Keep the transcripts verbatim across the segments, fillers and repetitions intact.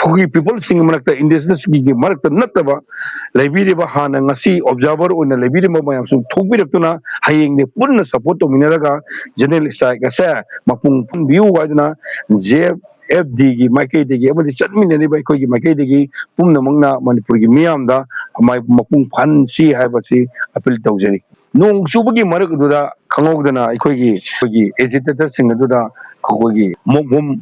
ꯑꯩꯈꯣꯏꯒꯤ ꯄꯤꯄꯜꯁꯤꯡꯒꯤ ꯃꯔꯛꯇ, ꯏꯟꯗꯤꯖꯤꯅꯁꯀꯤ ꯃꯔꯛꯇ ꯅꯠꯇꯕ ꯂꯩꯕꯤꯔꯤꯕ, ꯍꯥꯟꯅ ꯉꯁꯤ ꯑꯣꯕꯖꯥꯔꯚꯔ ꯑꯣꯏꯅ ꯂꯩꯕꯤꯔꯝꯕ ꯃꯌꯥꯝꯁꯨ ꯊꯣꯛꯄꯤꯔꯛꯇꯨꯅ, ꯍꯌꯦꯡꯗꯤ ꯄꯨꯟꯅ ꯁꯄꯣꯔꯠ ꯇꯧꯃꯤꯟꯅꯔꯒ ꯖꯦꯅꯔꯦꯜ ꯁ꯭ꯇ꯭ꯔꯥꯏꯛ ꯑꯁꯦ ꯃꯄꯨꯡ ꯐꯥꯍꯟꯕꯤꯌꯨ ꯍꯥꯏꯗꯨꯅ ꯖꯦ ꯑꯦꯐ ꯗꯤꯒꯤ ꯃꯥꯏꯀꯩꯗꯒꯤ ꯑꯃꯗꯤ ꯆꯠꯃꯤꯟꯅꯔꯤꯕ ꯑꯩꯈꯣꯏꯒꯤ ꯃꯥꯏꯀꯩꯗꯒꯤ ꯄꯨꯝꯅꯃꯛꯅ ꯃꯅꯤꯄꯨꯔꯒꯤ ꯃꯤꯌꯥꯝꯗ ꯃꯥꯏ-, ꯃꯄꯨꯡ ꯐꯥꯍꯟꯁꯤ ꯍꯥꯏꯕꯁꯤ ꯑꯄꯤꯜ ꯇꯧꯖꯔꯤ꯫ ꯅꯣꯡ ꯆꯨꯕꯒꯤ ꯃꯔꯛ ꯑꯗꯨꯗ ꯈꯪꯍꯧꯗꯅ ꯑꯩꯈꯣꯏꯒꯤ, ꯑꯩꯈꯣꯏꯒꯤ ꯑꯦꯖꯤꯇꯦꯇꯔꯁꯤꯡ ꯑꯗꯨꯗ ꯑꯩꯈꯣꯏꯒꯤ ꯃꯣꯞ ꯍꯣꯝ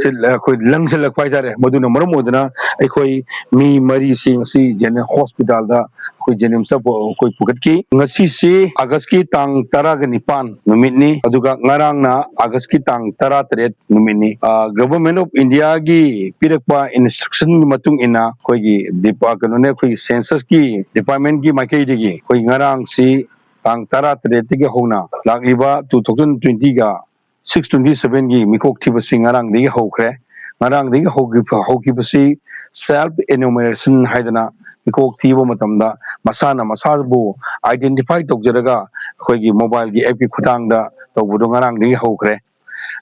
ꯁꯤꯜ-, ꯑꯩꯈꯣꯏ ꯂꯪꯁꯤꯜꯂꯛꯄ ꯍꯥꯏꯇꯥꯔꯦ꯫ ꯃꯗꯨꯅ ꯃꯔꯝ ꯑꯣꯏꯗꯨꯅ ꯑꯩꯈꯣꯏ ꯃꯤ ꯃꯔꯤꯁꯤ ꯉꯁꯤ ꯖꯦꯅꯤ-, ꯍꯣꯁꯄꯤꯇꯥꯜꯗ ꯑꯩꯈꯣꯏ ꯖꯦꯅꯤꯝꯁꯇ ꯄꯨ-, ꯑꯩꯈꯣꯏ ꯄꯨꯈꯠꯈꯤ꯫ ꯉꯁꯤꯁꯤ ꯑꯥꯒꯁꯀꯤ ꯇꯥꯡ ꯇꯔꯥꯒ ꯅꯤꯄꯥꯟ ꯅꯨꯃꯤꯠꯅꯤ, ꯑꯗꯨꯒ ꯉꯔꯥꯡꯅ ꯑꯥꯒꯁꯀꯤ ꯇꯥꯡ ꯇꯔꯥꯇꯔꯦꯠ ꯅꯨꯃꯤꯠꯅꯤ꯫ ꯑ, Government of Indiaꯒꯤ ꯄꯤꯔꯛꯄ instructionꯒꯤ ꯃꯇꯨꯡ ꯏꯟꯅ ꯑꯩꯈꯣꯏꯒꯤ ꯗꯤꯄꯥ-, ꯀꯩꯅꯣꯅꯦ, ꯑꯩꯈꯣꯏꯒꯤ censusꯀꯤ departmentꯀꯤ ꯃꯥꯏꯀꯩꯗꯒꯤ ꯑꯩꯈꯣꯏ ꯉꯔꯥꯡꯁꯤ ꯇꯥꯡ ꯇꯔꯥꯇꯔꯦꯠꯇꯒꯤ ꯍꯧꯅ ꯂꯥꯛꯂꯤꯕ two thousand twentyꯒ six twenty sevenꯒꯤ ꯃꯤꯀꯣꯛ ꯊꯤꯕꯁꯤ ꯉꯔꯥꯡꯗꯒꯤ ꯍꯧꯈ꯭ꯔꯦ꯫ ꯉꯔꯥꯡꯗꯒꯤ ꯍꯧꯈꯤꯕ-, ꯍꯧꯈꯤꯕꯁꯤ self enumeration ꯍꯥꯏꯗꯅ ꯃꯤꯀꯣꯛ ꯊꯤꯕ ꯃꯇꯝꯗ ꯃꯁꯥꯅ ꯃꯁꯥꯕꯨ identify ꯇꯧꯖꯔꯒ ꯑꯩꯈꯣꯏꯒꯤ mobileꯒꯤ appꯀꯤ ꯈꯨꯠꯊꯥꯡꯗ ꯇꯧꯕꯗꯣ ꯉꯔꯥꯡꯗꯒꯤ ꯍꯧꯈ꯭ꯔꯦ꯫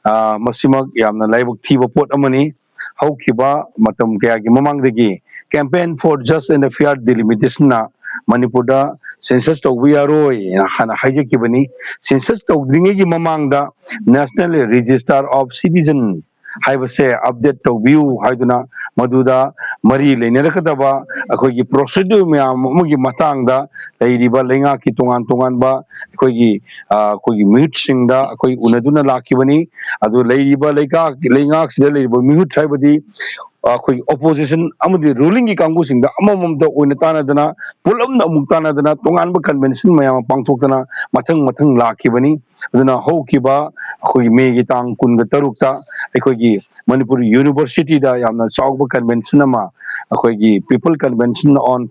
ꯑ, ꯃꯁꯤꯃꯛ ꯌꯥꯝꯅ ꯂꯥꯏꯕꯛ ꯊꯤꯕ ꯄꯣꯠ ꯑꯃꯅꯤ꯫ ꯍꯧꯈꯤꯕ ꯃꯇꯝ ꯀꯌꯥꯒꯤ ꯃꯃꯥꯡꯗꯒꯤ Campaign for Just and Fair Delimitationꯅ ꯃꯅꯤꯄꯨꯔꯗ census ꯇꯧꯕ ꯌꯥꯔꯣꯏ ꯍꯥꯟꯅ ꯍꯥꯏꯖꯈꯤꯕꯅꯤ꯫ Census ꯇꯧꯗ꯭ꯔꯤꯉꯩꯒꯤ ꯃꯃꯥꯡꯗ National Register of Citizen ꯍꯥꯏꯕꯁꯦ update ꯇꯧꯕꯤꯌꯨ ꯍꯥꯏꯗꯨꯅ ꯃꯗꯨꯗ ꯃꯔꯤ ꯂꯩꯅꯔꯛꯀꯗꯕ ꯑꯩꯈꯣꯏꯒꯤ procedure ꯃꯌꯥꯝ ꯑꯃꯒꯤ ꯃꯇꯥꯡꯗ ꯂꯩꯔꯤꯕ ꯂꯩꯉꯥꯛꯀꯤ ꯇꯣꯉꯥꯟ ꯇꯣꯉꯥꯟꯕ ꯑꯩꯈꯣꯏꯒꯤ, ꯑ, ꯑꯩꯈꯣꯏꯒꯤ ꯃꯤꯍꯨꯠꯁꯤꯡꯗ ꯑꯩꯈꯣꯏ ꯎꯅꯗꯨꯅ ꯂꯥꯛꯈꯤꯕꯅꯤ꯫ ꯑꯗꯨ ꯂꯩꯔꯤꯕ ꯂꯩꯀꯥꯛ-, ꯂꯩꯉꯥꯛꯁꯤꯗ ꯂꯩꯔꯤꯕ ꯃꯤꯍꯨꯠ ꯍꯥꯏꯕꯗꯤ, ꯑ, ꯑꯩꯈꯣꯏꯒꯤ opposition ꯑꯃꯗꯤ rulingꯒꯤ ꯀꯥꯡꯕꯨꯁꯤꯡꯗ ꯑꯃꯃꯝꯇ ꯑꯣꯏꯅ ꯇꯥꯟꯅꯗꯅ, ꯄꯨꯂꯞꯅ ꯑꯃꯨꯛ ꯇꯥꯟꯅꯗꯅ, ꯇꯣꯉꯥꯟꯕ convention ꯃꯌꯥꯝ ꯑꯃ ꯄꯥꯡꯊꯣꯛꯇꯅ ꯃꯊꯪ ꯃꯊꯪ ꯂꯥꯛꯈꯤꯕꯅꯤ꯫ ꯑꯗꯨꯅ ꯍꯧꯈꯤꯕ ꯑꯩꯈꯣꯏꯒꯤ Mayꯒꯤ ꯇꯥꯡ ꯀꯨꯟꯒ ꯇꯔꯨꯛꯇ ꯑꯩꯈꯣꯏꯒꯤ ꯃꯅꯤꯄꯨꯔ Universityꯗ ꯌꯥꯝꯅ ꯆꯥꯎꯕ convention ꯑꯃ, ꯑꯩꯈꯣꯏꯒꯤ People Convention on,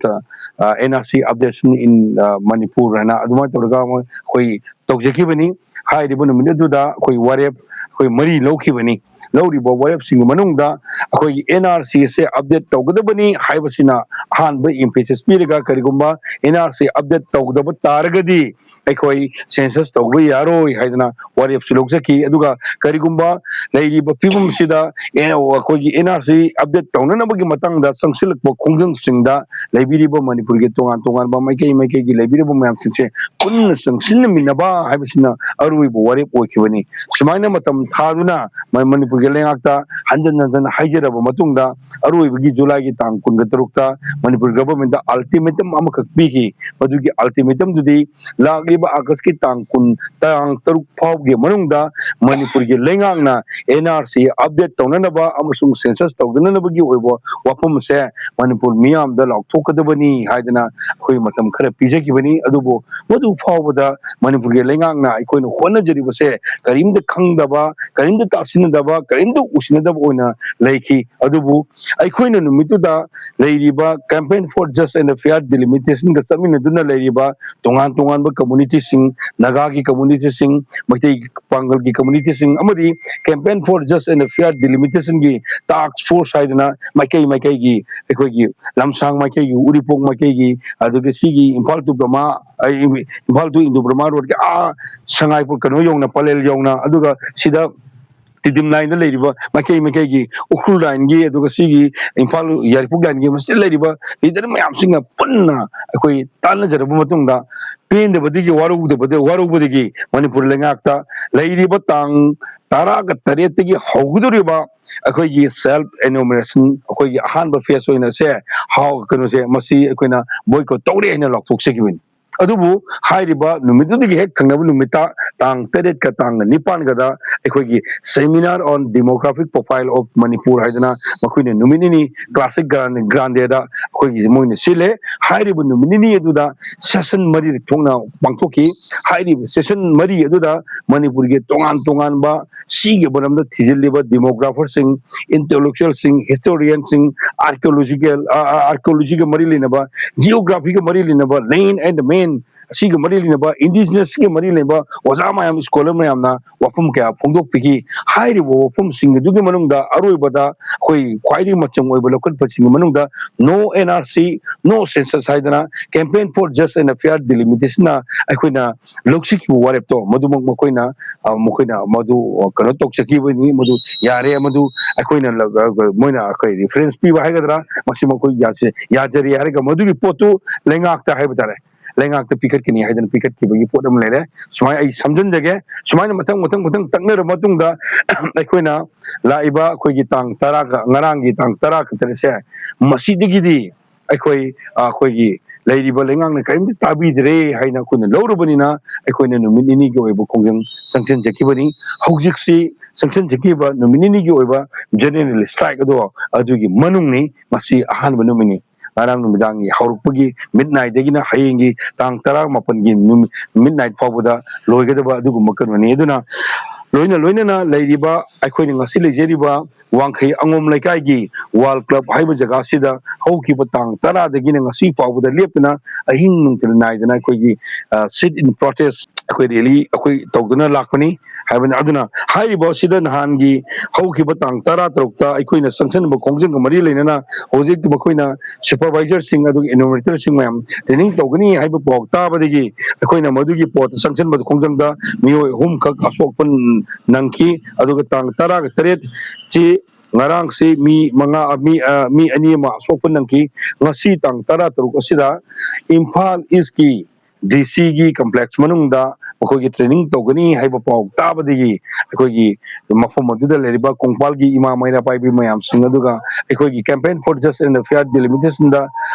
ꯑ, N R C Updation in, ꯑ, Manipur ꯍꯥꯏꯅ ꯑꯗꯨꯃꯥꯏꯅ ꯇꯧꯔꯒ ꯑꯃ ꯑꯩꯈꯣꯏ ꯇꯧꯖꯈꯤꯕꯅꯤ꯫ ꯍꯥꯏꯔꯤꯕ ꯅꯨꯃꯤꯠ ꯑꯗꯨꯗ ꯑꯩꯈꯣꯏ ꯋꯥꯔꯦꯞ ꯑꯩꯈꯣꯏ ꯃꯔꯤ ꯂꯧꯈꯤꯕꯅꯤ꯫ ꯂꯧꯔꯤꯕ ꯋꯥꯔꯦꯞꯁꯤꯡꯒꯤ ꯃꯅꯨꯡꯗ ꯑꯩꯈꯣꯏꯒꯤ N R C ꯑꯁꯦ update ꯇꯧꯒꯗꯕꯅꯤ ꯍꯥꯏꯕꯁꯤꯅ ꯑꯍꯥꯟꯕ emphasis ꯄꯤꯔꯒ, ꯀꯔꯤꯒꯨꯝꯕ N R C update ꯇꯧꯗꯕ ꯇꯥꯔꯒꯗꯤ ꯑꯩꯈꯣꯏ census ꯇꯧꯕ ꯌꯥꯔꯣꯏ ꯍꯥꯏꯗꯅ ꯋꯥꯔꯦꯞꯁꯨ ꯂꯧꯖꯈꯤ꯫ ꯑꯗꯨꯒ ꯀꯔꯤꯒꯨꯝꯕ ꯂꯩꯔꯤꯕ ꯐꯤꯕꯝꯁꯤꯗ, ꯑꯦ, ꯑꯩꯈꯣꯏꯒꯤ N R C update ꯇꯧꯅꯅꯕꯒꯤ ꯃꯇꯥꯡꯗ ꯆꯪꯁꯤꯜꯂꯛꯄ ꯈꯣꯡꯖꯪꯁꯤꯡꯗ ꯂꯩꯕꯤꯔꯤꯕ ꯃꯅꯤꯄꯨꯔꯒꯤ ꯇꯣꯉꯥꯟ ꯇꯣꯉꯥꯟꯕ ꯃꯥꯏꯀꯩ ꯃꯥꯏꯀꯩꯒꯤ ꯂꯩꯕꯤꯔꯤꯕ ꯃꯌꯥꯝꯁꯤꯡꯁꯦ ꯄꯨꯟꯅ ꯆꯪꯁꯤꯟꯅꯃꯤꯟꯅꯕ ꯍꯥꯏꯕꯁꯤꯅ ꯑꯔꯣꯏꯕ ꯋꯥꯔꯦꯞ ꯑꯣꯏꯈꯤꯕꯅꯤ꯫ ꯁꯨꯃꯥꯏꯅ ꯃꯇꯝ ꯊꯥꯗꯨꯅ ꯃ-, ꯃꯅꯤꯄꯨꯔꯒꯤ ꯂꯩꯉꯥꯛꯇ ꯍꯟꯖꯟ ꯍꯟꯖꯟ ꯍꯥꯏꯖꯔꯕ ꯃꯇꯨꯡꯗ, ꯑꯔꯣꯏꯕꯒꯤ ꯖꯨꯂꯥꯏꯒꯤ ꯇꯥꯡ ꯀꯨꯟꯒ ꯇꯔꯨꯛꯇ ꯃꯅꯤꯄꯨꯔ government ꯗ ultimatum ꯑꯃꯈꯛ ꯄꯤꯈꯤ꯫ ꯃꯗꯨꯒꯤ ultimatum ꯗꯨꯗꯤ ꯂꯥꯛꯂꯤꯕ ꯑꯥꯒꯁꯀꯤ ꯇꯥꯡ ꯀꯨꯟ, ꯇꯥꯡ ꯇꯔꯨꯛ ꯐꯥꯎꯕꯒꯤ ꯃꯅꯨꯡꯗ ꯃꯅꯤꯄꯨꯔꯒꯤ ꯂꯩꯉꯥꯛꯅ N R C update ꯇꯧꯅꯅꯕ ꯑꯃꯁꯨꯡ census ꯇꯧꯗꯅꯅꯕꯒꯤ ꯑꯣꯏꯕ ꯋꯥꯐꯝ ꯑꯁꯦ ꯃꯅꯤꯄꯨꯔ ꯃꯤꯌꯥꯝꯗ ꯂꯥꯎꯊꯣꯛꯀꯗꯕꯅꯤ ꯍꯥꯏꯗꯅ ꯑꯩꯈꯣꯏ ꯃꯇꯝ ꯈꯔ ꯄꯤꯖꯈꯤꯕꯅꯤ꯫ ꯑꯗꯨꯕꯨ ꯃꯗꯨ ꯐꯥꯎꯕꯗ ꯃꯅꯤꯄꯨꯔꯒꯤ ꯂꯩꯉꯥꯛꯅ ꯑꯩꯈꯣꯏꯅ ꯍꯣꯠꯅꯖꯔꯤꯕꯁꯦ ꯀꯔꯤꯝꯇ ꯈꯪꯗꯕ, ꯀꯔꯤꯝꯇ ꯇꯥꯁꯤꯟꯅꯗꯕ, ꯀꯔꯤꯝꯇ ꯎꯁꯤꯟꯅꯗꯕ ꯑꯣꯏꯅ ꯂꯩꯈꯤ꯫ ꯑꯗꯨꯕꯨ ꯑꯩꯈꯣꯏꯅ ꯅꯨꯃꯤꯠꯇꯨꯗ ꯂꯩꯔꯤꯕ Campaign for Just and Fair Delimitation ꯒ ꯆꯠꯃꯤꯟꯅꯗꯨꯅ ꯂꯩꯔꯤꯕ ꯇꯣꯉꯥꯟ ꯇꯣꯉꯥꯟꯕ community ꯁꯤꯡ, ꯅꯥꯒꯥꯒꯤ community ꯁꯤꯡ, ꯃꯩꯇꯩ ꯄꯥꯡꯒꯜꯒꯤ community ꯁꯤꯡ, ꯑꯃꯗꯤ Campaign for Just and Fair Delimitation ꯒꯤ task force ꯍꯥꯏꯗꯅ ꯃꯥꯏꯀꯩ ꯃꯥꯏꯀꯩꯒꯤ, ꯑꯩꯈꯣꯏꯒꯤ ꯂꯝꯁꯥꯡ ꯃꯥꯏꯀꯩꯒꯤ, ꯎꯔꯤꯄꯣꯛ ꯃꯥꯏꯀꯩꯒꯤ, ꯑꯗꯨꯒ ꯁꯤꯒꯤ ꯏꯝꯐꯥꯜ to ꯕ꯭ꯔꯍꯃ, ꯑꯩ, ꯏꯝꯐꯥꯜ to ꯏꯟꯗꯣ ꯕ꯭ꯔꯍꯃ road ꯀꯤ ꯑꯥ ꯁꯉꯥꯏꯄꯨꯔ ꯀꯩꯅꯣ ꯌꯧꯅ, ꯄꯂꯦꯜ ꯌꯧꯅ, ꯑꯗꯨꯒ ꯁꯤꯗ ꯇꯤꯗꯤꯝ line ꯗ ꯂꯩꯔꯤꯕ ꯃꯥꯏꯀꯩ ꯃꯥꯏꯀꯩꯒꯤ, ꯎꯈ꯭ꯔꯨꯜ line ꯒꯤ, ꯑꯗꯨꯒ ꯁꯤꯒꯤ ꯏꯝꯐꯥꯜ ꯌꯥꯏꯔꯤꯄꯣꯛ line ꯒꯤ ꯃꯁꯤꯗ ꯂꯩꯔꯤꯕ leader ꯃꯌꯥꯝꯁꯤꯡꯅ ꯄꯨꯟꯅ ꯑꯩꯈꯣꯏ ꯇꯥꯟꯅꯖꯔꯕ ꯃꯇꯨꯡꯗ, ꯄꯦꯟꯗꯕꯗꯒꯤ, ꯋꯥꯔꯧꯗꯕꯗ-, ꯋꯥꯔꯧꯕꯗꯒꯤ ꯃꯅꯤꯄꯨꯔ ꯂꯩꯉꯥꯛꯇ ꯂꯩꯔꯤꯕ ꯇꯥꯡ ꯇꯔꯥꯒ ꯇꯔꯦꯠꯇꯒꯤ ꯍꯧꯒꯗꯧꯔꯤꯕ ꯑꯩꯈꯣꯏꯒꯤ self enumeration, ꯑꯩꯈꯣꯏꯒꯤ ꯑꯍꯥꯟꯕ phase ꯑꯣꯏꯅ ꯁꯦ, ꯍꯥꯎ-, ꯀꯩꯅꯣꯁꯦ, ꯃꯁꯤ ꯑꯩꯈꯣꯏꯅ boycott ꯇꯧꯔꯦ ꯍꯥꯏꯅ ꯂꯥꯎꯊꯣꯛꯆꯈꯤꯕꯅꯤ꯫ ꯑꯗꯨꯕꯨ ꯍꯥꯏꯔꯤꯕ ꯅꯨꯃꯤꯠꯇꯨꯗꯒꯤ ꯍꯦꯛ ꯊꯪꯅꯕ ꯅꯨꯃꯤꯠꯇ, ꯇꯥꯡ ꯇꯔꯦꯠꯀ ꯇꯥꯡ ꯅꯤꯄꯥꯟꯒꯗ ꯑꯩꯈꯣꯏꯒꯤ Seminar on Demographic Profile of Manipur ꯍꯥꯏꯗꯅ ꯃꯈꯣꯏꯅ ꯅꯨꯃꯤꯠ ꯅꯤꯅꯤ classic grand-, grande ꯗ ꯑꯩꯈꯣꯏꯒꯤ ꯃꯣꯏꯅ ꯁꯤꯜꯂꯦ꯫ ꯍꯥꯏꯔꯤꯕ ꯅꯨꯃꯤꯠ ꯅꯤꯅꯤ ꯑꯗꯨꯗ session ꯃꯔꯤꯔꯛ ꯊꯣꯛꯅ ꯄꯥꯡꯊꯣꯛꯈꯤ꯫ ꯍꯥꯏꯔꯤꯕ session ꯃꯔꯤ ꯑꯗꯨꯗ ꯃꯅꯤꯄꯨꯔꯒꯤ ꯇꯣꯉꯥꯟ ꯇꯣꯉꯥꯟꯕ ꯁꯤꯒꯤ ꯃꯔꯝꯗ ꯊꯤꯖꯤꯜꯂꯤꯕ demographer ꯁꯤꯡ, intellectual ꯁꯤꯡ, historian ꯁꯤꯡ, archaeological, ꯑ, ꯑ, archaeology ꯒ ꯃꯔꯤ ꯂꯩꯅꯕ, geography ꯒ ꯃꯔꯤ ꯂꯩꯅꯕ, land and man, ꯑꯁꯤꯒ ꯃꯔꯤ ꯂꯩꯅꯕ, ꯏꯟꯗꯤꯖꯤꯅꯁꯀꯤ ꯃꯔꯤ ꯂꯩꯅꯕ ꯑꯣꯖꯥ ꯃꯌꯥꯝ, ꯁ꯭ꯀꯣꯂꯔ ꯃꯌꯥꯝꯅ ꯋꯥꯐꯝ ꯀꯌꯥ ꯐꯣꯡꯗꯣꯛꯄꯤꯈꯤ꯫ ꯍꯥꯏꯔꯤꯕ ꯋꯥꯐꯝꯁꯤꯡ ꯑꯗꯨꯒꯤ ꯃꯅꯨꯡꯗ ꯑꯔꯣꯏꯕꯗ ꯑꯩꯈꯣꯏ ꯈ꯭ꯋꯥꯏꯗꯒꯤ ꯃꯆꯪ ꯑꯣꯏꯕ ꯂꯧꯈꯠꯄꯁꯤꯡꯒꯤ ꯃꯅꯨꯡꯗ no N R C, no census ꯍꯥꯏꯗꯅ Campaign for Just and Fair Delimitation ꯅ ꯑꯩꯈꯣꯏꯅ ꯂꯧꯁꯤꯟꯈꯤꯕ ꯋꯥꯔꯦꯞꯇꯣ, ꯃꯗꯨꯃꯛ ꯃꯈꯣꯏꯅ, ꯑ, ꯃꯈꯣꯏꯅ ꯃꯗꯨ ꯀꯩꯅꯣ ꯇꯧꯖꯈꯤꯕꯅꯤ꯫ ꯃꯗꯨ ꯌꯥꯔꯦ, ꯃꯗꯨ ꯑꯩꯈꯣꯏꯅ ꯂ-, ꯃꯣꯏꯅ ꯑꯩꯈꯣꯏ ꯔꯤꯐꯔꯦꯟꯁ ꯄꯤꯕ ꯍꯥꯏꯒꯗ꯭ꯔꯥ, ꯃꯁꯤ ꯃꯈꯣꯏ ꯌꯥꯖ-, ꯌꯥꯖꯔꯦ ꯍꯥꯏꯔꯒ ꯃꯗꯨꯒꯤ ꯄꯣꯠꯇꯨ ꯂꯩꯉꯥꯛꯇ ꯍꯥꯏꯕ ꯇꯥꯔꯦ, ꯂꯩꯉꯥꯛꯇ ꯄꯤꯈꯠꯀꯅꯤ ꯍꯥꯏꯗꯅ ꯄꯤꯈꯠꯈꯤꯕꯒꯤ ꯄꯣꯠ ꯑꯃ ꯂꯩꯔꯦ꯫ ꯁꯨꯃꯥꯏꯅ ꯑꯩ ꯁꯝꯖꯤꯟꯖꯒꯦ꯫ ꯁꯨꯃꯥꯏꯅ ꯃꯊꯪ ꯃꯊꯪ ꯃꯊꯪ ꯇꯛꯅꯔꯕ ꯃꯇꯨꯡꯗ ꯑꯩꯈꯣꯏꯅ ꯂꯥꯛꯏꯕ ꯑꯩꯈꯣꯏꯒꯤ ꯇꯥꯡ ꯇꯔꯥꯒ, ꯉꯔꯥꯡꯒꯤ ꯇꯥꯡ ꯇꯔꯥꯒ ꯇꯔꯦꯠꯁꯦ, ꯃꯁꯤꯗꯒꯤꯗꯤ ꯑꯩꯈꯣꯏ, ꯑꯩꯈꯣꯏꯒꯤ ꯂꯩꯔꯤꯕ ꯂꯩꯉꯥꯛꯅ ꯀꯔꯤꯝꯇ ꯇꯥꯕꯤꯗ꯭ꯔꯦ ꯍꯥꯏꯅ ꯑꯩꯈꯣꯏꯅ ꯂꯧꯔꯕꯅꯤꯅ, ꯑꯩꯈꯣꯏꯅ ꯅꯨꯃꯤꯠ ꯅꯤꯅꯤꯒꯤ ꯑꯣꯏꯕ ꯈꯣꯡꯖꯪ ꯆꯪꯁꯤꯟꯖꯈꯤꯕꯅꯤ꯫ ꯍꯧꯖꯤꯛꯁꯤ ꯆꯪꯁꯤꯟꯖꯈꯤꯕ ꯅꯨꯃꯤꯠ ꯅꯤꯅꯤꯒꯤ ꯑꯣꯏꯕ ꯖꯦꯅꯔꯦꯜ ꯁ꯭ꯇ꯭ꯔꯥꯏꯛ ꯑꯗꯣ, ꯑꯗꯨꯒꯤ ꯃꯅꯨꯡꯅꯤ꯫ ꯉꯁꯤ ꯑꯍꯥꯟꯕ ꯅꯨꯃꯤꯠꯅꯤ꯫ ꯉꯔꯥꯡ ꯅꯨꯃꯤꯗꯥꯡꯒꯤ ꯍꯧꯔꯛꯄꯒꯤ ꯃꯤꯠ ꯅꯥꯏꯟꯗꯒꯤꯅ ꯍꯌꯦꯡꯒꯤ ꯇꯥꯡ ꯇꯔꯥꯃꯥꯄꯟꯒꯤ ꯅꯨꯃꯤꯠ, ꯃꯤꯠ ꯅꯥꯏꯠ ꯐꯥꯎꯕꯗ ꯂꯣꯏꯒꯗꯕ ꯑꯗꯨꯒꯨꯝꯕ ꯀꯩꯅꯣꯅꯤ꯫ ꯑꯗꯨꯅ ꯂꯣꯏꯅ ꯂꯣꯏꯅꯅ ꯂꯩꯔꯤꯕ, ꯑꯩꯈꯣꯏꯅ ꯉꯁꯤ ꯂꯩꯖꯔꯤꯕ ꯋꯥꯡꯈꯩ ꯑꯉꯣꯝ ꯂꯩꯀꯥꯏꯒꯤ ꯋꯥꯔꯜ ꯀ꯭ꯂꯕ ꯍꯥꯏꯕ ꯖꯒꯥꯁꯤꯗ ꯍꯧꯈꯤꯕ ꯇꯥꯡ ꯇꯔꯥꯗꯒꯤꯅ ꯉꯁꯤ ꯐꯥꯎꯕꯗ ꯂꯦꯞꯇꯅ ꯑꯍꯤꯡ ꯅꯨꯡꯊꯤꯜ ꯅꯥꯏꯗꯅ ꯑꯩꯈꯣꯏꯒꯤ, ꯑ, sit in protest, ꯑꯩꯈꯣꯏ ꯔꯦꯂꯤ ꯑꯩꯈꯣꯏ ꯇꯧꯗꯨꯅ ꯂꯥꯛꯄꯅꯤ ꯍꯥꯏꯕꯅꯤ꯫ ꯑꯗꯨꯅ ꯍꯥꯏꯔꯤꯕ ꯑꯁꯤꯗ ꯅꯍꯥꯟꯒꯤ ꯍꯧꯈꯤꯕ ꯇꯥꯡ ꯇꯔꯥ ꯇꯔꯨꯛꯇ ꯑꯩꯈꯣꯏꯅ ꯆꯪꯁꯤꯟꯕ ꯈꯣꯡꯖꯪꯒ ꯃꯔꯤ ꯂꯩꯅꯅ ꯍꯧꯖꯤꯛ ꯃꯈꯣꯏꯅ ꯁꯨꯄꯔꯚꯥꯏꯖꯔꯁꯤꯡ ꯑꯗꯨꯒ ꯏꯅꯣꯃꯤꯅꯦꯇꯔꯁꯤꯡ ꯃꯌꯥꯝ ꯇ꯭ꯔꯦꯅꯤꯡ ꯇꯧꯒꯅꯤ ꯍꯥꯏꯕ ꯄꯥꯎ ꯇꯥꯕꯗꯒꯤ ꯑꯩꯈꯣꯏꯅ ꯃꯗꯨꯒꯤ ꯄꯣꯠꯇ ꯆꯪꯁꯤꯟꯕꯗ ꯈꯣꯡꯖꯪꯗ ꯃꯤꯑꯣꯏ ꯑꯍꯨꯝꯈꯛ ꯑꯁꯣꯛꯄ ꯅꯪꯈꯤ꯫ ꯑꯗꯨꯒ ꯇꯥꯡ ꯇꯔꯥꯒ ꯇꯔꯦꯠ ꯁꯤ ꯉꯔꯥꯡꯁꯤ ꯃꯤ ꯃꯉꯥ, ꯃꯤ, ꯑ, ꯃꯤ ꯑꯅꯤ ꯑꯃ ꯑꯁꯣꯛꯄ ꯅꯪꯈꯤ꯫ ꯉꯁꯤ ꯇꯥꯡ ꯇꯔꯥ ꯇꯔꯨꯛ ꯑꯁꯤꯗ ꯏꯝꯐꯥꯜ ꯏꯁꯀꯤ ꯗꯤ ꯁꯤꯒꯤ ꯀꯝꯄ꯭ꯂꯦꯛꯁ ꯃꯅꯨꯡꯗ ꯃꯈꯣꯏꯒꯤ ꯇ꯭ꯔꯦꯅꯤꯡ ꯇꯧꯒꯅꯤ ꯍꯥꯏꯕ ꯄꯥꯎ ꯇꯥꯕꯗꯒꯤ ꯑꯩꯈꯣꯏꯒꯤ ꯃꯐꯝ ꯑꯗꯨꯗ ꯂꯩꯔꯤꯕ ꯀꯣꯡꯄꯥꯜꯒꯤ ꯏꯃꯥ ꯃꯩꯔꯥ ꯄꯥꯏꯕꯤ ꯃꯌꯥꯝꯁꯤꯡ, ꯑꯗꯨꯒ ꯑꯩꯈꯣꯏꯒꯤ Campaign for Just and Fair Delimitation ꯗ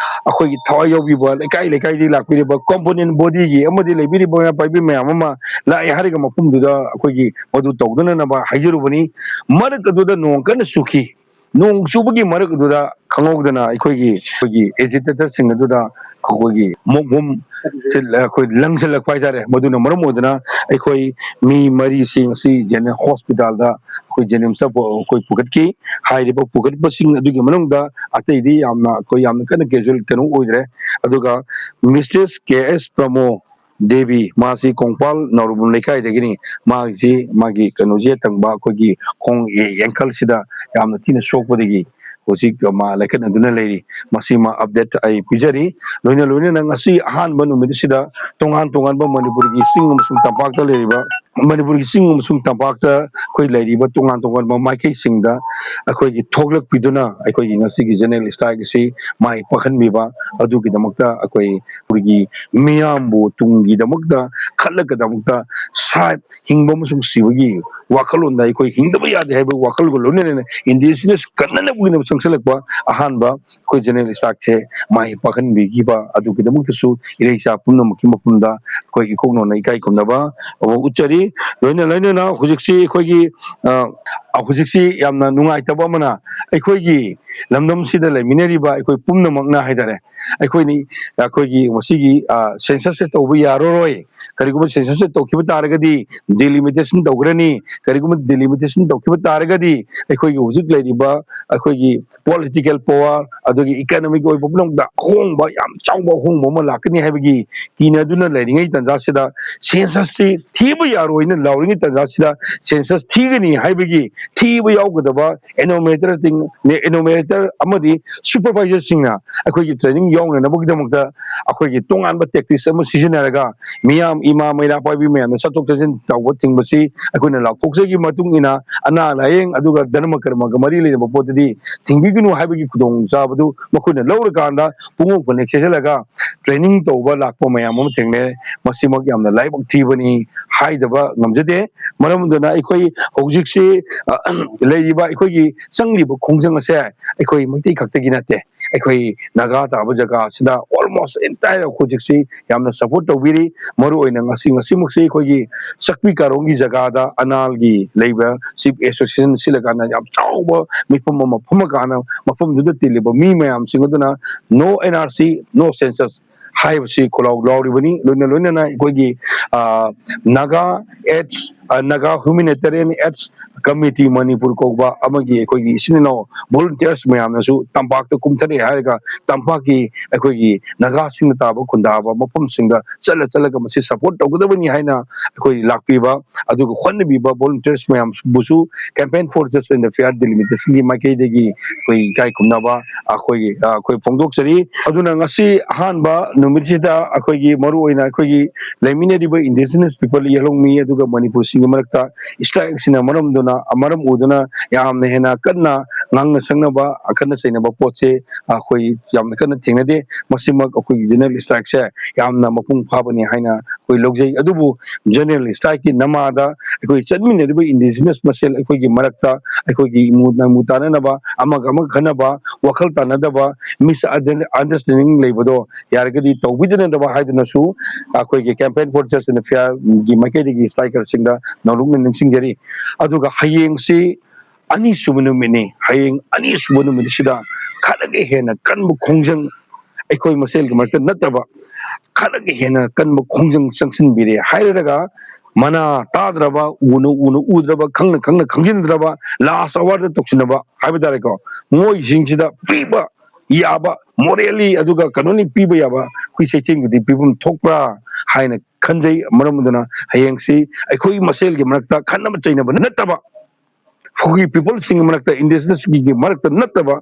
ꯑꯩꯈꯣꯏꯒꯤ ꯊꯋꯥꯏ ꯌꯥꯎꯕꯤꯕ ꯂꯩꯀꯥꯏ ꯂꯩꯀꯥꯏꯗꯒꯤ ꯂꯥꯛꯄꯤꯔꯤꯕ component body ꯒꯤ ꯑꯃꯗꯤ ꯂꯩꯕꯤꯔꯤꯕ ꯃꯩꯔꯥ ꯄꯥꯏꯕꯤ ꯃꯌꯥꯝ ꯑꯃ ꯂꯥꯛꯑꯦ ꯍꯥꯏꯔꯒ ꯃꯐꯝꯗꯨꯗ ꯑꯩꯈꯣꯏꯒꯤ ꯃꯗꯨ ꯇꯧꯗꯅꯅꯕ ꯍꯥꯏꯖꯔꯨꯕꯅꯤ꯫ ꯃꯔꯛ ꯑꯗꯨꯗ ꯅꯣꯡ ꯀꯟꯅ ꯆꯨꯈꯤ꯫ ꯅꯣꯡ ꯆꯨꯕꯒꯤ ꯃꯔꯛ ꯑꯗꯨꯗ ꯈꯪꯍꯧꯗꯅ ꯑꯩꯈꯣꯏꯒꯤ, ꯑꯩꯈꯣꯏꯒꯤ ꯑꯦꯖꯤꯇꯦꯇꯔꯁꯤꯡ ꯑꯗꯨꯗ ꯑꯩꯈꯣꯏꯒꯤ ꯃꯣꯞ ꯍꯣꯝ ꯁꯤꯜ-, ꯑꯩꯈꯣꯏ ꯂꯪꯁꯤꯜꯂꯛꯄ ꯍꯥꯏꯇꯥꯔꯦ꯫ ꯃꯗꯨꯅ ꯃꯔꯝ ꯑꯣꯏꯗꯨꯅ ꯑꯩꯈꯣꯏ ꯃꯤ ꯃꯔꯤꯁꯤ ꯉꯁꯤ ꯖꯦꯅꯦꯔꯦꯜ ꯍꯣꯁꯄꯤꯇꯥꯜꯗ ꯑꯩꯈꯣꯏ ꯖꯦꯅꯤꯝꯁꯇ ꯄꯨ-, ꯑꯩꯈꯣꯏ ꯄꯨꯈꯠꯈꯤ꯫ ꯍꯥꯏꯔꯤꯕ ꯄꯨꯈꯠꯄꯁꯤꯡ ꯑꯗꯨꯒꯤ ꯃꯅꯨꯡꯗ ꯑꯇꯩꯗꯤ ꯌꯥꯝꯅ, ꯑꯩꯈꯣꯏ ꯌꯥꯝꯅ ꯀꯟꯅ ꯀꯦꯖꯨꯋꯦꯜ ꯀꯩꯅꯣ ꯑꯣꯏꯗ꯭ꯔꯦ꯫ ꯑꯗꯨꯒ ꯃꯤꯁꯇ꯭ꯔꯦꯁ ꯀꯦ ꯑꯦꯁ ꯄ꯭ꯔꯃꯣ ꯗꯦꯕꯤ, ꯃꯥꯁꯤ ꯀꯣꯡꯄꯥꯜ ꯅꯥꯎꯔꯨꯕꯝ ꯂꯩꯀꯥꯏꯗꯒꯤꯅꯤ꯫ ꯃꯥꯒꯤꯁꯤ, ꯃꯥꯒꯤ ꯀꯩꯅꯣꯁꯦ ꯊꯪꯕ ꯑꯩꯈꯣꯏꯒꯤ ꯈꯣꯡ ꯑꯦ-, ankle ꯁꯤꯗ ꯌꯥꯝꯅ ꯊꯤꯅ ꯁꯣꯛꯄꯗꯒꯤ ꯍꯧꯖꯤꯛ ꯃꯥ ꯂꯥꯏꯀꯠꯅꯗꯨꯅ ꯂꯩꯔꯤ꯫ ꯃꯁꯤꯃ ꯑꯞꯗꯦꯠ ꯑꯩ ꯄꯤꯖꯔꯤ꯫ ꯂꯣꯏꯅ ꯂꯣꯏꯅꯅ ꯉꯁꯤ ꯑꯍꯥꯟꯕ ꯅꯨꯃꯤꯠ ꯑꯁꯤꯗ ꯇꯣꯉꯥꯟ ꯇꯣꯉꯥꯟꯕ ꯃꯅꯤꯄꯨꯔꯒꯤ ꯆꯤꯡ ꯑꯃꯁꯨꯡ ꯇꯝꯄꯥꯛꯇ ꯂꯩꯔꯤꯕ, ꯃꯅꯤꯄꯨꯔꯒꯤ ꯆꯤꯡ ꯑꯃꯁꯨꯡ ꯇꯝꯄꯥꯛꯇ ꯑꯩꯈꯣꯏ ꯂꯩꯔꯤꯕ ꯇꯣꯉꯥꯟ ꯇꯣꯉꯥꯟꯕ ꯃꯥꯏꯀꯩꯁꯤꯡꯗ ꯑꯩꯈꯣꯏꯒꯤ ꯊꯣꯛꯂꯛꯄꯤꯗꯨꯅ ꯑꯩꯈꯣꯏꯒꯤ ꯉꯁꯤꯒꯤ ꯖꯦꯅꯔꯦꯜ ꯁ꯭ꯇ꯭ꯔꯥꯏꯛ ꯑꯁꯤ ꯃꯥꯏ ꯄꯥꯛꯍꯟꯕꯤꯕ ꯑꯗꯨꯒꯤꯗꯃꯛꯇ ꯑꯩꯈꯣꯏ, ꯑꯩꯈꯣꯏꯒꯤ ꯃꯤꯌꯥꯝꯕꯨ ꯇꯨꯡꯒꯤꯗꯃꯛꯇ ꯈꯜꯂꯒꯗꯃꯛꯇ ꯁꯥ-, ꯍꯤꯡꯕ ꯑꯃꯁꯨꯡ ꯁꯤꯕꯒꯤ ꯋꯥꯈꯜꯂꯣꯟꯗ ꯑꯩꯈꯣꯏ ꯍꯤꯡꯗꯕ ꯌꯥꯗꯦ ꯍꯥꯏꯕ ꯋꯥꯈꯜꯒ ꯂꯣꯏꯅꯅ ꯏꯟꯗꯤꯖꯤꯅꯁ ꯀꯟꯅꯅꯕꯒꯤꯗꯃꯛ ꯆꯪꯁꯤꯜꯂꯛꯄ ꯑꯍꯥꯟꯕ ꯑꯩꯈꯣꯏ ꯖꯦꯅꯔꯦꯜ ꯁ꯭ꯇ꯭ꯔꯥꯏꯛꯁꯦ ꯃꯥꯏ ꯄꯥꯛꯍꯟꯕꯤꯈꯤꯕ ꯑꯗꯨꯒꯤꯗꯃꯛꯇꯁꯨ ꯏꯔꯩꯆꯥ ꯄꯨꯝꯅꯃꯛꯀꯤ ꯃꯐꯝꯗ ꯑꯩꯈꯣꯏ ꯏꯀꯣꯛꯅꯧꯅ ꯏꯀꯥꯏ ꯈꯨꯝꯅꯕ ꯑꯃ ꯎꯠꯆꯔꯤ꯫ ꯂꯣꯏꯅ ꯂꯣꯏꯅꯅ ꯍꯧꯖꯤꯛꯁꯤ ꯑꯩꯈꯣꯏꯒꯤ, ꯑ, ꯍꯧꯖꯤꯛꯁꯤ ꯌꯥꯝꯅ ꯅꯨꯡꯉꯥꯏꯇꯕ ꯑꯃꯅ, ꯑꯩꯈꯣꯏꯒꯤ ꯂꯝꯗꯝꯁꯤꯗ ꯂꯩꯃꯤꯟꯅꯔꯤꯕ ꯑꯩꯈꯣꯏ ꯄꯨꯝꯅꯃꯛꯅ ꯍꯥꯏꯇꯥꯔꯦ, ꯑꯩꯈꯣꯏꯅꯤ, ꯑꯩꯈꯣꯏꯒꯤ ꯃꯁꯤꯒꯤ, ꯑ, ꯁꯦꯟꯁꯁꯁꯦ ꯇꯧꯕ ꯌꯥꯔꯔꯣꯏ꯫ ꯀꯔꯤꯒꯨꯝꯕ ꯁꯦꯟꯁꯁꯁꯦ ꯇꯧꯈꯤꯕ ꯇꯥꯔꯒꯗꯤ ꯗꯤꯂꯤꯃꯤꯇꯦꯁꯟ ꯇꯧꯈ꯭ꯔꯅꯤ꯫ ꯀꯔꯤꯒꯨꯝꯕ ꯗꯤꯂꯤꯃꯤꯇꯦꯁꯟ ꯇꯧꯈꯤꯕ ꯇꯥꯔꯒꯗꯤ ꯑꯩꯈꯣꯏꯒꯤ ꯍꯧꯖꯤꯛ ꯂꯩꯔꯤꯕ ꯑꯩꯈꯣꯏꯒꯤ ꯄꯣꯂꯤꯇꯤꯀꯦꯜ ꯄꯋꯥꯔ, ꯑꯗꯨꯒꯤ ꯏꯀꯅꯣꯃꯤꯛ ꯑꯣꯏꯕ ꯄꯨꯝꯅꯃꯛꯇ ꯑꯍꯣꯡꯕ, ꯌꯥꯝ ꯆꯥꯎꯕ ꯑꯍꯣꯡꯕ ꯑꯃ ꯂꯥꯛꯀꯅꯤ ꯍꯥꯏꯕꯒꯤ ꯀꯤꯅꯗꯨꯅ ꯂꯩꯔꯤꯉꯩ ꯇꯥꯟꯖꯥꯁꯤꯗ ꯁꯦꯟꯁꯁꯁꯤ ꯊꯤꯕ ꯌꯥꯔꯣꯏꯅ ꯂꯥꯎꯔꯤꯉꯩ ꯇꯥꯟꯖꯥꯁꯤꯗ ꯁꯦꯟꯁꯁ ꯊꯤꯒꯅꯤ ꯍꯥꯏꯕꯒꯤ ꯊꯤꯕ ꯌꯥꯎꯒꯗꯕ ꯏꯅꯣꯃꯤꯅꯦꯇꯔꯁꯤꯡ, ꯏꯅꯣꯃꯤꯅꯦꯇꯔ ꯑꯃꯗꯤ ꯁꯨꯄꯔꯚꯥꯏꯖꯔꯁꯤꯡꯅ ꯑꯩꯈꯣꯏꯒꯤ ꯇ꯭ꯔꯦꯅꯤꯡ ꯌꯥꯎꯅꯅꯕꯒꯤꯗꯃꯛꯇ ꯑꯩꯈꯣꯏꯒꯤ ꯇꯣꯉꯥꯟꯕ ꯇꯦꯛꯇꯤꯛꯁ ꯑꯃ ꯁꯤꯖꯤꯟꯅꯔꯒ ꯃꯤꯌꯥꯝ, ꯏꯃꯥ ꯃꯩꯔꯥ ꯄꯥꯏꯕꯤ ꯃꯌꯥꯝꯅ ꯆꯠꯊꯣꯛ ꯆꯠꯁꯤꯟ ꯇꯧꯕ ꯊꯤꯡꯕꯁꯤ ꯑꯩꯈꯣꯏꯅ ꯂꯥꯎꯊꯣꯛꯆꯈꯤꯕ ꯃꯇꯨꯡ ꯏꯟꯅ ꯑꯅꯥ ꯂꯥꯏꯌꯦꯡ ꯑꯗꯨꯒ ꯙꯔꯃ ꯀꯔꯃꯒ ꯃꯔꯤ ꯂꯩꯅꯕ ꯄꯣꯠꯇꯗꯤ ꯊꯤꯡꯕꯤꯒꯅꯨ ꯍꯥꯏꯕꯒꯤ ꯈꯨꯗꯣꯡꯆꯥꯕꯗꯨ ꯃꯈꯣꯏꯅ ꯂꯧꯔꯀꯥꯟꯗ ꯄꯨꯡꯉꯣꯛ ꯄꯨꯟꯅ ꯆꯦꯁꯤꯜꯂꯒ ꯇ꯭ꯔꯦꯅꯤꯡ ꯇꯧꯕ ꯂꯥꯛꯄ ꯃꯌꯥꯝ ꯑꯃ ꯊꯦꯡꯅꯩ꯫ ꯃꯁꯤꯃꯛ ꯌꯥꯝꯅ ꯂꯥꯏꯕꯛ ꯊꯤꯕꯅꯤ ꯍꯥꯏꯗꯕ ꯉꯝꯖꯗꯦ꯫ ꯃꯔꯝ ꯑꯗꯨꯅ ꯑꯩꯈꯣꯏ ꯍꯧꯖꯤꯛꯁꯤ, ꯑ, ꯂꯩꯔꯤꯕ ꯑꯩꯈꯣꯏꯒꯤ ꯆꯪꯂꯤꯕ ꯈꯣꯡꯖꯪ ꯑꯁꯦ ꯑꯩꯈꯣꯏ ꯃꯩꯇꯩ ꯈꯛꯇꯒꯤ ꯅꯠꯇꯦ, ꯑꯩꯈꯣꯏ ꯅꯥꯒꯥ ꯇꯥꯕ ꯖꯒꯥ ꯑꯁꯤꯗ almost entire ꯍꯧꯖꯤꯛꯁꯤ ꯌꯥꯝꯅ support ꯇꯧꯕꯤꯔꯤ꯫ ꯃꯔꯨꯑꯣꯏꯅ ꯉꯁꯤ, ꯉꯁꯤꯃꯛꯁꯤ ꯑꯩꯈꯣꯏꯒꯤ ꯆꯛꯄꯤ ꯀꯥꯔꯣꯡꯒꯤ ꯖꯒꯥꯗ ꯑꯅꯥꯜꯒꯤ ꯂꯩꯕ Chief Association ꯁꯤꯜꯂꯀꯥꯟꯗ ꯌꯥꯝ ꯆꯥꯎꯕ ꯃꯤꯐꯝ ꯑꯃ ꯐꯝꯃꯀꯥꯟꯗ ꯃꯐꯝꯗꯨꯗ ꯇꯤꯜꯂꯤꯕ ꯃꯤ ꯃꯌꯥꯝꯁꯤꯡ ꯑꯗꯨꯅ "No N R C, no census" ꯍꯥꯏꯕꯁꯤ ꯈꯣꯜꯂꯥꯎ ꯂꯥꯎꯔꯤꯕꯅꯤ꯫ ꯂꯣꯏꯅ ꯂꯣꯏꯅꯅ ꯑꯩꯈꯣꯏꯒꯤ, ꯑ, ꯅꯥꯒꯥ AIDS, ꯑ, Naga Humanitarian AIDS Committee Manipur ꯀꯧꯕ ꯑꯃꯒꯤ ꯑꯩꯈꯣꯏꯒꯤ ꯏꯆꯤꯟ ꯏꯅꯥꯎ volunteers ꯃꯌꯥꯝꯅꯁꯨ ꯇꯝꯄꯥꯛꯇ ꯀꯨꯝꯊꯔꯛꯑꯦ ꯍꯥꯏꯔꯒ ꯇꯝꯄꯥꯛꯀꯤ ꯑꯩꯈꯣꯏꯒꯤ ꯅꯥꯒꯥꯁꯤꯡꯅ ꯇꯥꯕ ꯈꯨꯟꯗꯥꯕ ꯃꯐꯝꯁꯤꯡꯗ ꯆꯠꯂ ꯆꯠꯂꯒ ꯃꯁꯤ support ꯇꯧꯒꯗꯕꯅꯤ ꯍꯥꯏꯅ ꯑꯩꯈꯣꯏ ꯂꯥꯛꯄꯤꯕ, ꯑꯗꯨꯒ ꯍꯣꯠꯅꯕꯤꯕ volunteers ꯃꯌꯥꯝꯕꯨꯁꯨ Campaign for Justice and Fair Delimitation ꯒꯤ ꯃꯥꯏꯀꯩꯗꯒꯤ ꯑꯩꯈꯣꯏ ꯏꯀꯥꯏ ꯈꯨꯝꯅꯕ ꯑꯩꯈꯣꯏꯒꯤ, ꯑ, ꯑꯩꯈꯣꯏ ꯐꯣꯡꯗꯣꯛꯆꯔꯤ꯫ ꯑꯗꯨꯅ ꯉꯁꯤ ꯑꯍꯥꯟꯕ ꯅꯨꯃꯤꯠꯁꯤꯗ ꯑꯩꯈꯣꯏꯒꯤ ꯃꯔꯨꯑꯣꯏꯅ ꯑꯩꯈꯣꯏꯒꯤ ꯂꯩꯃꯤꯟꯅꯔꯤꯕ indigenous people ꯌꯦꯜꯍꯧꯃꯤ ꯑꯗꯨꯒ ꯃꯅꯤꯄꯨꯔꯁꯤꯡꯒꯤ ꯃꯔꯛꯇ strike ꯁꯤꯅ ꯃꯔꯝꯗꯨꯅ, ꯃꯔꯝ ꯑꯣꯏꯗꯨꯅ ꯌꯥꯝꯅ ꯍꯦꯟꯅ ꯀꯟꯅ ꯉꯥꯡꯅ ꯁꯛꯅꯕ, ꯑꯈꯟꯅ ꯆꯩꯅꯕ ꯄꯣꯠꯁꯦ ꯑꯩꯈꯣꯏ ꯌꯥꯝꯅ ꯀꯟꯅ ꯊꯦꯡꯅꯗꯦ꯫ ꯃꯁꯤꯃꯛ ꯑꯩꯈꯣꯏꯒꯤ general strike ꯁꯦ ꯌꯥꯝꯅ ꯃꯄꯨꯡ ꯐꯥꯕꯅꯤ ꯍꯥꯏꯅ ꯑꯩꯈꯣꯏ ꯂꯧꯖꯩ꯫ ꯑꯗꯨꯕꯨ general strike ꯀꯤ ꯅꯃꯥꯗ ꯑꯩꯈꯣꯏ ꯆꯠꯃꯤꯟꯅꯔꯤꯕ indigenous ꯃꯁꯦꯜ ꯑꯩꯈꯣꯏꯒꯤ ꯃꯔꯛꯇ ꯑꯩꯈꯣꯏꯒꯤ ꯏꯃꯨ ꯅꯃꯨ ꯇꯥꯟꯅꯅꯕ, ꯑꯃꯒ ꯑꯃꯒ ꯈꯟꯅꯕ, ꯋꯥꯈꯜ ꯇꯥꯟꯅꯗꯕ, misunderstanding ꯂꯩꯕꯗꯣ ꯌꯥꯔꯒꯗꯤ ꯇꯧꯕꯤꯗꯅꯕ ꯍꯥꯏꯗꯨꯅꯁꯨ ꯑꯩꯈꯣꯏꯒꯤ Campaign for Justice and Fair ꯒꯤ ꯃꯥꯏꯀꯩꯗꯒꯤ striker ꯁꯤꯡꯗ ꯅꯧꯂꯨꯛꯅ ꯅꯤꯡꯁꯤꯡꯖꯔꯤ꯫ ꯑꯗꯨꯒ ꯍꯌꯦꯡꯁꯤ ꯑꯅꯤꯁꯨꯕ ꯅꯨꯃꯤꯠꯅꯤ꯫ ꯍꯌꯦꯡ ꯑꯅꯤꯁꯨꯕ ꯅꯨꯃꯤꯠꯁꯤꯗ ꯈꯔꯒ ꯍꯦꯟꯅ ꯀꯟꯕ ꯈꯣꯡꯖꯪ, ꯑꯩꯈꯣꯏ ꯃꯁꯦꯜꯒꯤ ꯃꯔꯛꯇ ꯅꯠꯇꯕ, ꯈꯔꯒ ꯍꯦꯟꯅ ꯀꯟꯕ ꯈꯣꯡꯖꯪ ꯆꯪꯁꯤꯟꯕꯤꯔꯦ ꯍꯥꯏꯔꯒ, ꯃꯅꯥ ꯇꯥꯗ꯭ꯔꯕ, ꯎꯅ ꯎꯅ ꯎꯗ꯭ꯔꯕ, ꯈꯪꯅ ꯈꯪꯅ ꯈꯪꯖꯤꯟꯗ꯭ꯔꯕ, last hour ꯗ ꯇꯧꯁꯤꯟꯅꯕ ꯍꯥꯏꯕ ꯇꯥꯔꯦꯀꯣ, ꯃꯣꯏꯁꯤꯡꯁꯤꯗ ꯄꯤꯕ ꯌꯥꯕ, morally ꯑꯗꯨꯒ ꯀꯩꯅꯣꯅꯤ ꯄꯤꯕ ꯌꯥꯕ ꯑꯩꯈꯣꯏ ꯆꯩꯊꯦꯡꯗꯨꯗꯤ ꯄꯤꯐꯝ ꯊꯣꯛꯄ꯭ꯔꯥ ꯍꯥꯏꯅ ꯈꯟꯖꯩ꯫ ꯃꯔꯝ ꯑꯗꯨꯅ ꯍꯌꯦꯡꯁꯤ ꯑꯩꯈꯣꯏ ꯃꯁꯦꯜꯒꯤ ꯃꯔꯛꯇ ꯈꯠꯅꯕ ꯆꯩꯅꯕ ꯅꯠꯇꯕ, ꯑꯩꯈꯣꯏꯒꯤ people ꯁꯤꯡꯒꯤ ꯃꯔꯛꯇ, indigenous ꯀꯤ ꯃꯔꯛꯇ ꯅꯠꯇꯕ,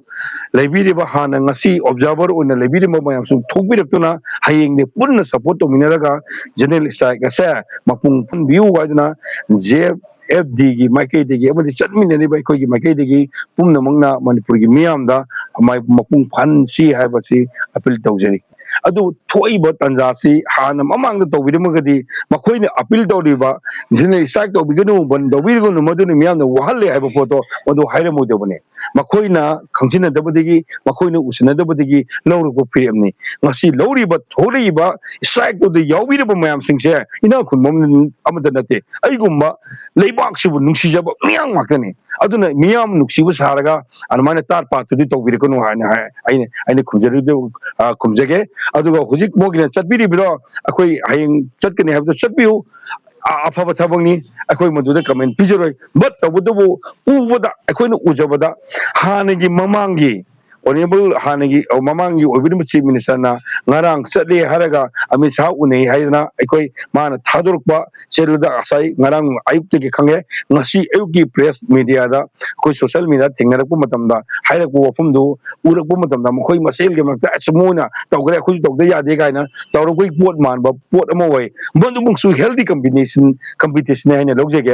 ꯂꯩꯕꯤꯔꯤꯕ ꯍꯥꯟꯅ ꯉꯁꯤ observer ꯑꯣꯏꯅ ꯂꯩꯕꯤꯔꯤꯕ ꯃꯌꯥꯝꯁꯨ ꯊꯣꯛꯄꯤꯔꯛꯇꯨꯅ ꯍꯌꯦꯡꯗꯤ ꯄꯨꯟꯅ support ꯇꯧꯃꯤꯟꯅꯔꯒ general strike ꯑꯁꯦ ꯃꯄꯨꯡ ꯐꯥꯍꯟꯕꯤꯌꯨ ꯍꯥꯏꯗꯨꯅ J F D ꯒꯤ ꯃꯥꯏꯀꯩꯗꯒꯤ ꯑꯃꯗꯤ ꯆꯠꯃꯤꯟꯅꯔꯤꯕ ꯑꯩꯈꯣꯏꯒꯤ ꯃꯥꯏꯀꯩꯗꯒꯤ ꯄꯨꯝꯅꯃꯛꯅ ꯃꯅꯤꯄꯨꯔꯒꯤ ꯃꯤꯌꯥꯝꯗ ꯃꯥꯏ ꯃꯄꯨꯡ ꯐꯥꯍꯟꯁꯤ ꯍꯥꯏꯕꯁꯤ appeal ꯇꯧꯖꯔꯤ꯫ ꯑꯗꯨ ꯊꯣꯛꯏꯕ ꯇꯥꯟꯖꯥꯁꯤ ꯍꯥꯟꯅ ꯃꯃꯥꯡꯗ ꯇꯧꯕꯤꯔꯝꯃꯒꯗꯤ, ꯃꯈꯣꯏꯅ ꯑꯄꯤꯜ ꯇꯧꯔꯤꯕ, ꯁꯤꯅ ꯁ꯭ꯇ꯭ꯔꯥꯏꯛ ꯇꯧꯕꯤꯒꯅꯨ, ꯕꯟ ꯇꯧꯕꯤꯒꯅꯨ, ꯃꯗꯨꯅ ꯃꯤꯌꯥꯝꯅ ꯋꯥꯍꯜꯂꯦ ꯍꯥꯏꯕ ꯄꯣꯠꯇꯣ ꯃꯗꯨ ꯍꯥꯏꯔꯝꯃꯣꯏꯗꯕꯅꯤ꯫ ꯃꯈꯣꯏꯅ ꯈꯪꯖꯤꯟꯅꯗꯕꯗꯒꯤ, ꯃꯈꯣꯏꯅ ꯎꯁꯤꯟꯅꯗꯕꯗꯒꯤ ꯂꯧꯔꯛꯄ ꯐꯤꯔꯦꯞꯅꯤ꯫ ꯉꯁꯤ ꯂꯧꯔꯤꯕ, ꯊꯣꯛꯂꯛꯏꯕ ꯁ꯭ꯇ꯭ꯔꯥꯏꯛꯇꯨꯗ ꯌꯥꯎꯕꯤꯔꯤꯕ ꯃꯌꯥꯝꯁꯤꯡꯁꯦ ꯏꯅꯥꯛ ꯈꯨꯟꯕ ꯑꯃꯠꯇ ꯅꯠꯇꯦ꯫ ꯑꯩꯒꯨꯝꯕ ꯂꯩꯕꯥꯛꯁꯤꯕꯨ ꯅꯨꯡꯁꯤꯖꯕ ꯃꯤꯌꯥꯝ ꯉꯥꯛꯇꯅꯤ꯫ ꯑꯗꯨꯅ ꯃꯤꯌꯥꯝ ꯅꯨꯡꯁꯤꯕ ꯁꯥꯔꯒ ꯑꯗꯨꯃꯥꯏꯅ ꯇꯥꯠ ꯄꯥꯠꯇꯨꯗꯤ ꯇꯧꯕꯤꯔꯛꯀꯅꯨ ꯍꯥꯏꯅ ꯍꯥꯏ꯫ ꯑꯩꯅ, ꯑꯩꯅ ꯈꯨꯝꯖꯔꯤꯗꯨ, ꯑ, ꯈꯨꯝꯖꯒꯦ꯫ ꯑꯗꯨꯒ ꯍꯧꯖꯤꯛ ꯃꯣꯏꯒꯤꯅ ꯆꯠꯄꯤꯔꯤꯕꯗꯣ, ꯑꯩꯈꯣꯏ ꯍꯌꯦꯡ ꯆꯠꯀꯅꯤ ꯍꯥꯏꯕꯗꯣ ꯆꯠꯄꯤꯌꯨ, ꯑ-, ꯑꯐꯕ ꯊꯕꯛꯅꯤ, ꯑꯩꯈꯣꯏ ꯃꯗꯨꯗ ꯀꯃꯦꯟ ꯄꯤꯖꯔꯣꯏ꯫ But ꯇꯧꯕꯇꯕꯨ ꯎꯕꯗ, ꯑꯩꯈꯣꯏꯅ ꯎꯖꯕꯗ ꯍꯥꯟꯅꯒꯤ ꯃꯃꯥꯡꯒꯤ ꯑꯣꯅꯦꯕꯜ ꯍꯥꯟꯅꯒꯤ, ꯑ, ꯃꯃꯥꯡꯒꯤ ꯑꯣꯏꯕꯤꯔꯤꯕ ꯆꯤꯐ ꯃꯤꯅꯤꯁꯇꯔꯅ ꯉꯔꯥꯡ ꯆꯠꯂꯦ ꯍꯥꯏꯔꯒ ꯑꯃꯤꯠ ꯁꯥꯍ ꯎꯅꯩ ꯍꯥꯏꯗꯅ ꯑꯩꯈꯣꯏ ꯃꯥꯅ ꯊꯥꯗꯣꯔꯛꯄ ꯆꯦꯜꯂꯗ ꯉꯁꯥꯏ ꯉꯔꯥꯡ ꯑꯌꯨꯛꯇꯒꯤ ꯈꯪꯉꯦ꯫ ꯉꯁꯤ ꯑꯌꯨꯛꯀꯤ ꯄ꯭ꯔꯦꯁ ꯃꯦꯗꯤꯌꯥꯗ ꯑꯩꯈꯣꯏ ꯁꯣꯁꯦꯜ ꯃꯦꯗꯤꯌꯥ ꯊꯦꯡꯅꯔꯛꯄ ꯃꯇꯝꯗ, ꯍꯥꯏꯔꯛꯄ ꯋꯥꯐꯝꯗꯨ ꯎꯔꯛꯄ ꯃꯇꯝꯗ, ꯃꯈꯣꯏ ꯃꯁꯦꯜꯒꯤ ꯃꯔꯛꯇ "ꯑꯁ, ꯃꯣꯏꯅ ꯇꯧꯈ꯭ꯔꯦ, ꯑꯩꯈꯣꯏꯁꯨ ꯇꯧꯗ ꯌꯥꯗꯦ" ꯀꯥꯏꯅ ꯇꯧꯔꯛꯄꯒꯤ ꯄꯣꯠ ꯃꯥꯟꯕ ꯄꯣꯠ ꯑꯃ ꯑꯣꯏ꯫ ꯃꯗꯨꯃꯛꯁꯨ ꯍꯦꯜꯗꯤ ꯀꯝꯄꯤꯇꯤꯁꯟ, ꯀꯝꯄꯤꯇꯤꯁꯟꯅꯤ ꯍꯥꯏꯅ ꯂꯧꯖꯒꯦ꯫